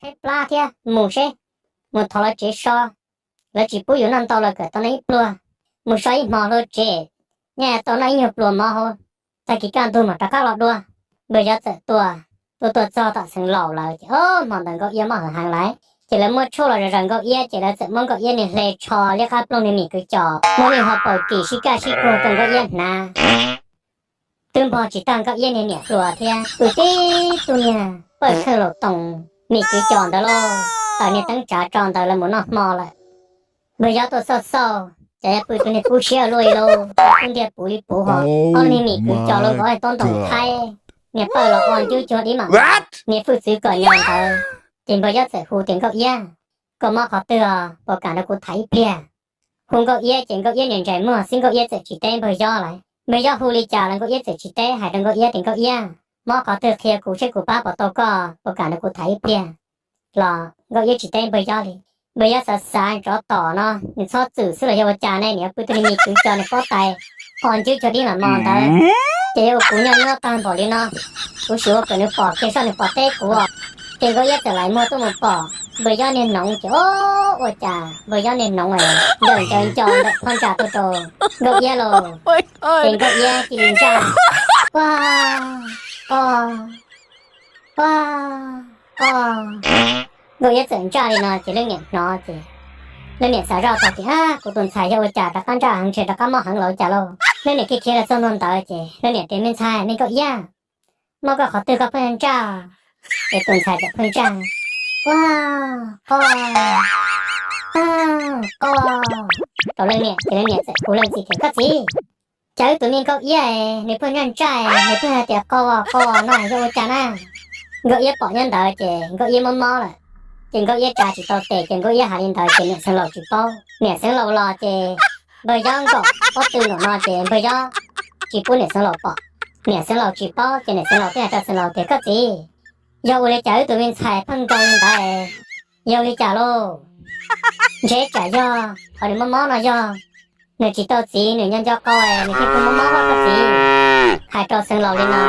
Peb plab thiab mus seb, mus thov lawv tsev so, lawv tsis pub yus noj ntau los kawm tau noj ib pluag, mus so ib hmo hlo tsev, nyaj tau noj ib nyuag pluas mov hauv, tag kis kaj ntug mam rov qab los dua. Npawg Yob txawm tuaj, tuaj tuaj txog tom xeev laus lawm ces ob hmo ntawd Nkauj Iab mob heev heev lawm ces lawv muab tshuaj los zaws zaws Nkauj Iab ces lawv txawm muab Nkauj Iab niag hle tsho liab qab ploog niag mim kwv cos, muab niag ho paus ris sib kaj sib puag rau Nkauj Iab hnav. Twb npog tsis tag Nkauj Iab niag niam hluas thiab pw tib tug niag pawj kheej laus toos mim kwv cos ntawd lauj, tawm niag teeb tsav tso ntawd lawv mus noj hmo lawm. Npawg Yob tuaj xauj xauj ces yog pw tus niag kub siab luaj li lauj, kub ntiag puv li puv ho, ob niag mim kwv cos los vov tooj thaib, niag pawj los o ncub cuag dib mam, niag hwj txwv kom nyas ntawd. Ces Npawg Yob txawm hu tias Nkauj Iab, koj mob qhov twg os, puas kam nrog kuv tham ib pliag? Hu Nkauj Iab ces Nkauj Iab niag ntsais muag xwb Nkauj Iab txawm tsis teb Npawg Yob lawm. Npawg Yob hu li cas los Nkauj Iab txawm tsis teb, hais rau Nkauj Iab tias Nkauj Iab, mob qhov twg qhia kuv seb kuv pab puas tau koj, puas kam nrog kuv tham ib pliag los Nkauj Iab tsis teb Npawg Yob li. Npawg Yob xav xav tsov tom no nws txhob txwm xwb los yog ua cas ne, nws yuav pw tus niag mim kwv cos niag pob tais o ncub cuag dib mam mos ntawd, ces yuav ua kuv nyob nyob tag npaum li no, kuv sim ua kom nws pom kiag soj nws pom teb kuv. Ces Nkauj Iab txawm lais muag tuaj mus pom Npawg Yob niag noov ces o, ua cas Npawg Yob niag noov ncaws ncaws nco ntawm phab ntsa tuaj rau Nkauj Iab lauj. Ces Nkauj Iab cia li ntsaj, ua, o, ua, o. Nkauj Iab txawm ntsaj li no ces leej niam hnov ces leej niam xav zoj tau tias, ab, kuv tus ntxhais yog ua cas rov qab ntsaj heev ntshe rov qab mob heev los ua cas lauj. Leej niam khiav khiav los txog ntua ntawd ces leej niam tias, me ntxhais, me Nkauj Iab, mob koj qhov twg koj pheej ntsaj? Ces tus ntxhais txawm pheej ntsaj, ua, o, o, rau leej niam ces leej niam txawm hu leej txiv tias, koj txiv, cas wb tus me Nkauj Iab nws pheej ntsaj ntsaj, nws pheej hais tias qo qo no yog ua cas na? Nkauj Iab pom nyob ntawd ces Nkauj Iab mob mob lawm. Ces Nkauj Iab tsa tsis tau tes ces Nkauj Iab hais li ntawd ces niam xeev laus tsis paub. Niam xeev laus los ces Npawg Yob nkaum pob tw nraum no ces Npawg Yob tsis pub niam xeev laus pom. Niam xeev laus tsis paub ces niam xeev laus thiaj hais rau xeev laus tias, koj txiv, yog ua li cas wb tus me ntxhais pheej nkaus li ntawd, yog li cas lauj? Ntshe tsam yog qhov nws mob mob no yog nws tsis tau txiv, nws nyob nco qau nws thiaj pheej mob mob koj txiv. Hais rau xeev laus li no